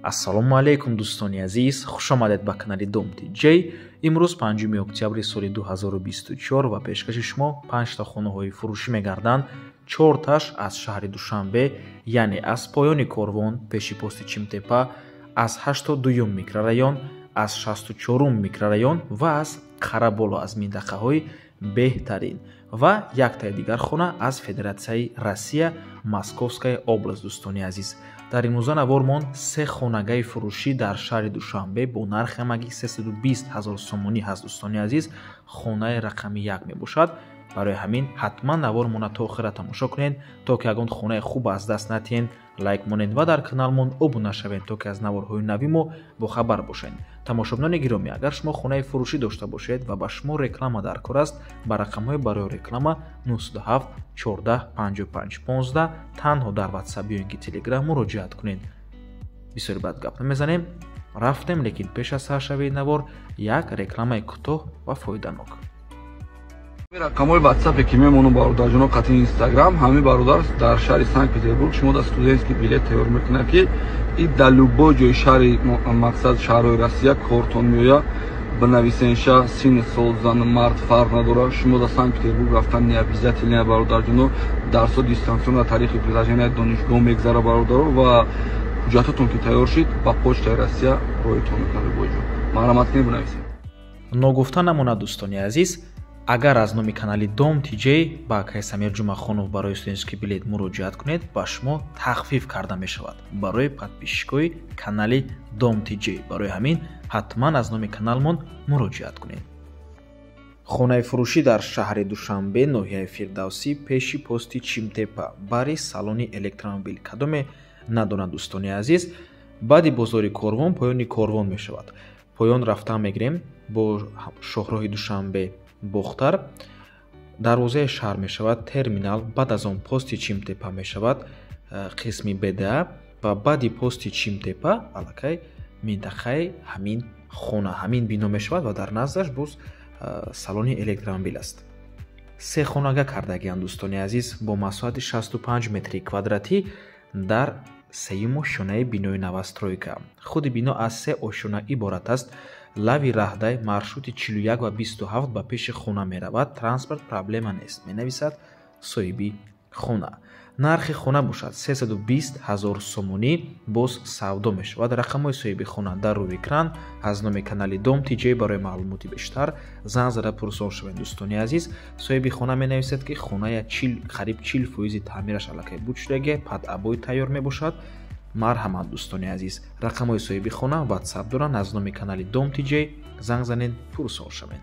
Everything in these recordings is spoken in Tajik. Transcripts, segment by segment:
Ассалому алайкум дӯстони азиз, хуш омадед ба канали Дом ТЖ. Имрӯз 5 октябри соли 2024 ва пешкаши шумо 5 та хонаҳои фурӯшӣ мегарданд. 4таш аз шаҳри Душанбе, яъне аз поёни корвон пеши пости Чимтепа, аз 82 микрорайон, аз 64 микрорайон ва аз Қараболо, аз минтақаҳои беҳтарин, ва яктаи дигар хона аз Федератсияи Россия, Московская область. Дӯстони азиз, дар имрӯза навормон се хонагаи фурӯшӣ дар шаҳри Душанбе бо нархи ҳамагӣ 320 ҳазор сомонӣ ҳаст. Дӯстони азиз, хонаи рақами 1 мебошад. Барои ҳамин ҳатман навормона то охира тамошо кунед, то ки ягон хонаи хуб аз даст натиҳед. Лайк монед ва дар каналмон обуна шавед, то ки аз наворҳои нави мо бохабар бошед. Тамошобинони гиромӣ, агар шумо хонаи фурӯшӣ дошта бошед ва ба шумо реклама дар кор аст, ба рақамҳои барои реклама 907 14 55 15 танҳо дар WhatsApp ё ин ки Telegram муроҷиат кунед. Бисёри бад гап намезанем, рафтем, лекин пеш аз саршавии навор як рекламаи кӯтоҳ ва фоиданок. Рақамҳои WhatsApp ки мемонам бародарҷоно қати Instagram, ҳамин бародар дар шаҳри Санкт-Петербург шумо дар студентский билет тайёр мекунад, ки и дар любой ҷои шаҳри мақсад шаҳрҳои Россия кортон меояд. Бинависенша, синни сол, зан, мард фарқ надорад. Шумо дар Санкт-Петербург рафтан не обязательно, бародарҷоно. Дарсҳо дистанционно тариқи приложения донишгоҳ мегзара, бародаро, ва ҳуҷҷатотон ки тайёр шид, ба почтаи Россия роҳитон мекунад любой ҷо. Марҳамат кунед, бинависед. Ногуфта намонад, дӯстони азиз, агар аз номи канали Дом ТЖ ба акай Самир Ҷумъахонов барои студентский билет муроҷиат кунед, ба шумо тахфиф карда мешавад барои подписчикои канали Дом ТЖ. Барои ҳамин ҳатман аз номи каналмон муроҷиат кунед. Хонаи фурӯшӣ дар шаҳри Душанбе, ноҳияи Фирдавсӣ, пеши пости Чимтепа, бари салони электромобил. Кадоме надонад, дӯстони азиз, баъди бозори корвон поёни корвон мешавад. Поён рафта мегирем бо шоҳроҳи Душанбе Бохтар, дарвозаи шаҳр мешавад терминал, баъд аз он пости Чимтепа мешавад қисми БДА, ва баъди пости Чимтепа аллакай минтақаи ҳамин хона, ҳамин бино мешавад ва дар наздаш боз салони электромобил аст. Се хонага кардагианд, дӯстони азиз, бо масоҳати 65 метри квадратӣ дар сеюм ошёнаи бинои новостройка. Худи бино аз се ошёна иборат аст. Лави раҳдай маршрути 41 ва 27 ба пеши хона меравад. Транспорт проблема нест, менависад соҳиби хона. Нархи хона бошад 320 ҳазор сомонӣ, боз савдо мешавад. Рақамҳои соҳиби хона дар рӯи экран. Аз номи канали Дом ТЖ барои маълумоти бештар занг зада пурсон шавед. Дӯстони азиз, соҳиби хона менависад, ки хоная қариб 40% таъмираш аллакай буд шудагӣ, под обои тайёр мебошад. Марҳамат, дӯстони азиз, рақамҳои соҳиби хона WhatsApp доранд. Аз номи канали Дом ТЖ занг занед, пурсон шавед.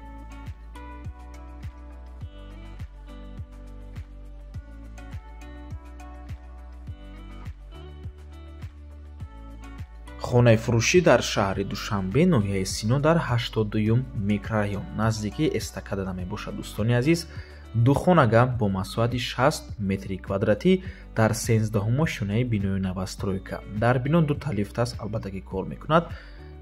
Хонаи фурӯшӣ дар шаҳри Душанбе, ноҳияи Сино, дар 82 микрорайон, наздики эстакада мебошад. Дӯстони азиз, ду хонага бо масоҳати 60 метри квадратӣ дар 13 ошёнаи бинои новостройка. Дар бино ду та лифт аст, албатта ки кор мекунад.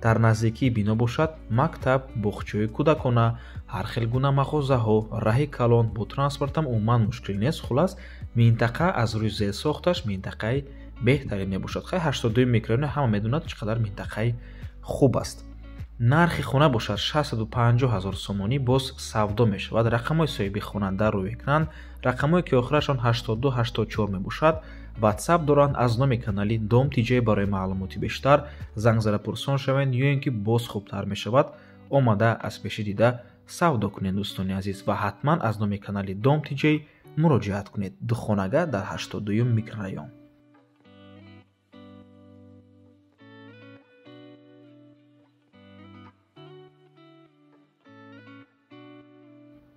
Дар наздикии бино бошад мактаб, боғчаҳои кӯдакона, ҳар хел гуна мағозаҳо, раҳи калон, бо транспортам умуман мушкил нест. Хулас, минтақа аз рӯи зерсохташ минтақаи беҳтарин мебошад. Хай, 82 микрорайон ҳама медонад чӣ қадар минтақаи хуб аст. Нархи хона бошад 650 ҳазор сомонӣ, боз савдо мешавад. Рақамҳои соҳиби хона дар рӯи экран, рақамҳое ки охирашон 82 84 мебошад, WhatsApp доранд. Аз номи канали Дом ТЖ барои маълумоти бештар занг зада пурсон шавед, ё ин ки боз хубтар мешавад омада аз пеши дида савдо кунед, дӯстони азиз, ва ҳатман аз номи канали Дом ТЖ муроҷиат кунед. Ду хонага дар 82 микрорайон.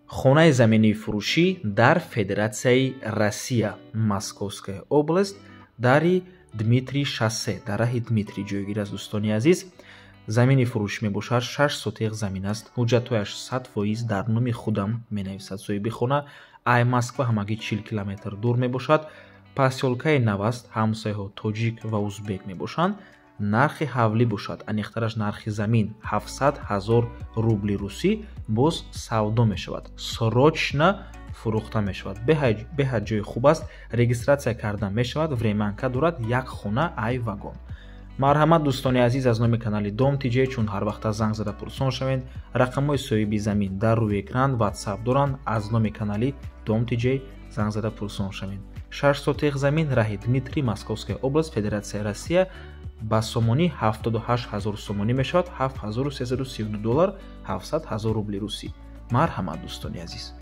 Хонаи заминии фурӯшӣ дар Федератсияи Россия, Московская область, дари Дмитрий шоссе, дар раҳи Дмитрий ҷойгир аст. Дӯстони азиз, замини фурӯшӣ мебошад 6 сотиқ замин аст. Ҳуҷҷатҳояш 100% дар номи худам, менависад соҳиби хона. Ай Москва ҳамагӣ 40 километр дур мебошад. Посёлкаи нав аст, ҳамсояҳо тоҷик ва узбек мебошанд. Нархи ҳавлӣ бошад, аниқтараш нархи замин 700 ҳазор рубли русӣ, боз савдо мешавад. Срочно фурӯхта мешавад. Беҳад ҷои хуб аст, регистратсия карда мешавад, времянка дорад, як хона ай вагон. Марҳамат дӯстони азиз, аз номи канали Дом ТЖ, чун ҳар вақта занг зада пурсон шавед, рақамҳои соҳиби замин дар рӯи экран WhatsApp доранд. Аз номи канали Дом ТЖ занг зада пурсон шавед. 6 сотих замин, раҳи Дмитрий, Московская область, Федерация Россия, ба сомонӣ 78 000 сомонӣ мешавад, 7332 доллар, 700 000 рубли русӣ. Марҳамат дӯстони азиз.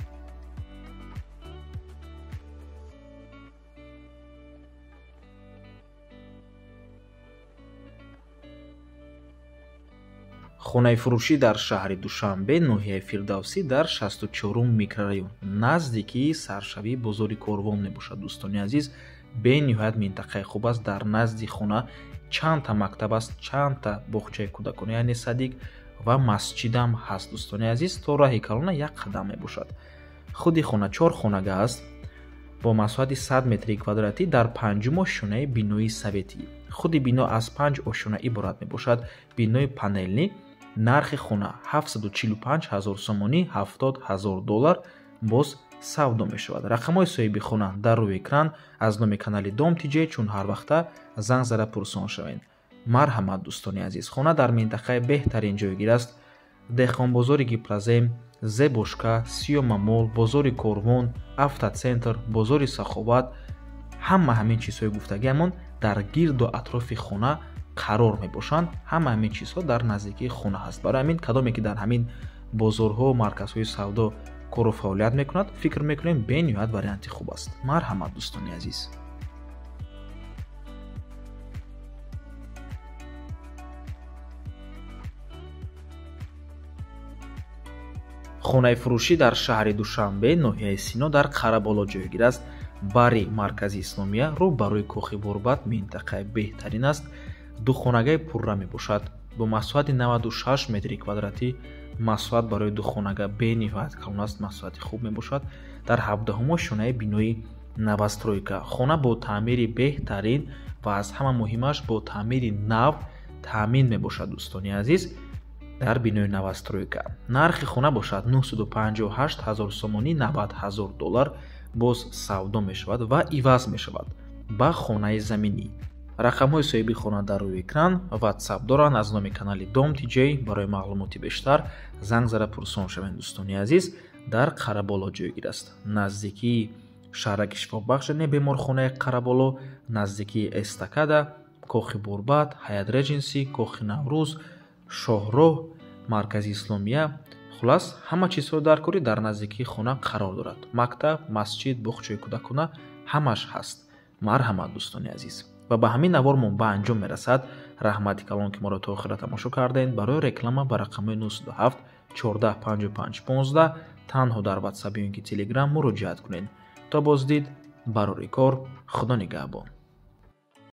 Хонаи фурӯшӣ дар шаҳри Душанбе, ноҳияи Фирдавсӣ, дар 64 микрорайон, наздикии саршавии бозори Корвон мебошад. Дӯстони азиз, бениҳоят минтақаи хуб аст. Дар назди хона чандта мактаб аст, чандта боғчаи кӯдакона, яъне садик ва масҷидам ҳаст. Дӯстони азиз, то раҳи калона як қадам мебошад. Худи хона 4 хонага аст бо масоҳати 100 метри квадратӣ дар 5 ошёнаи бинои советӣ. Худи бино аз 5 ошёна иборат мебошад. Бинои панелнӣ. Нархи хона 745 000 сомонӣ, 70 000 доллар боз савдо мешавад. Рақамҳои соҳиби хона дар рӯи экран аз номи канали Дом ТЖ, чун ҳар вақта занг зада пурсон шавед. Марҳамат дӯстони азиз, хона дар минтақаи беҳтарин ҷойгир аст. Деҳқонбозори Гипрозем, Зебошка, Сиёмамол, бозори Корвон, Автоцентр, бозори Саховат, ҳама ҳамин чизҳои гуфтагиамон дар гирду атрофи хона қарор мебошанд. Ҳама ҳамин чизҳо дар наздикии хона ҳаст. Барои ҳамин кадоме ки дар ҳамин бозорҳо, марказҳои савдо кору фаъолият мекунад, фикр мекунем бениҳоят варианти хуб аст. Марҳамат дӯстони азиз. Хонаи фурӯшӣ дар шаҳри Душанбе, ноҳияи Сино, дар Қараболо ҷойгир аст. Бари маркази Исломия, рӯ барои кохи Борбад, минтақаи беҳтарин аст. Ду хонагаи пурра мебошад бо масоҳати 96 метри квадратӣ. Масоҳат барои ду хонага бениҳоят калон аст, масоҳати хуб мебошад. Дар 17 ошёнаи бинои новостройка. Хона бо таъмири беҳтарин ва аз ҳама муҳимаш бо таъмири нав таъмин мебошад. Дӯстони азиз, дар бинои новостройка. Нархи хона бошад 958 000 сомонӣ, 90 000 доллар боз савдо мешавад ва иваз мешавад ба хонаи заминӣ. Рақамҳои соҳиби хона дар рӯи экран WhatsApp доранд. Аз номи канали Дом ТЖ барои маълумоти бештар занг зада пурсон шавед. Дӯстони азиз, дар Қараболо ҷойгир аст. Наздикии шаҳраки Шифобахш, яъне беморхонаи Қараболо, наздикии эстакада, кохи Борбад, Ҳаят Реҷенси, кохи Наврӯз, шоҳроҳ, маркази Исломия. Хулас, ҳама чизҳо дар кори дар наздикии хона қарор дорад. Мактаб, масҷид, боғчаи кӯдакона ҳамаш ҳаст. Марҳамат дӯстони азиз. Ва ба ҳамин навормон ба анҷом мерасад. Раҳмати калон, ки моро то охира тамошо кардед. Барои реклама ба рақамҳои 907 14 55 15 танҳо дар WhatsApp ё ин ки Telegram муроҷиат кунед. То боздид, барори кор, Худо нигаҳбон.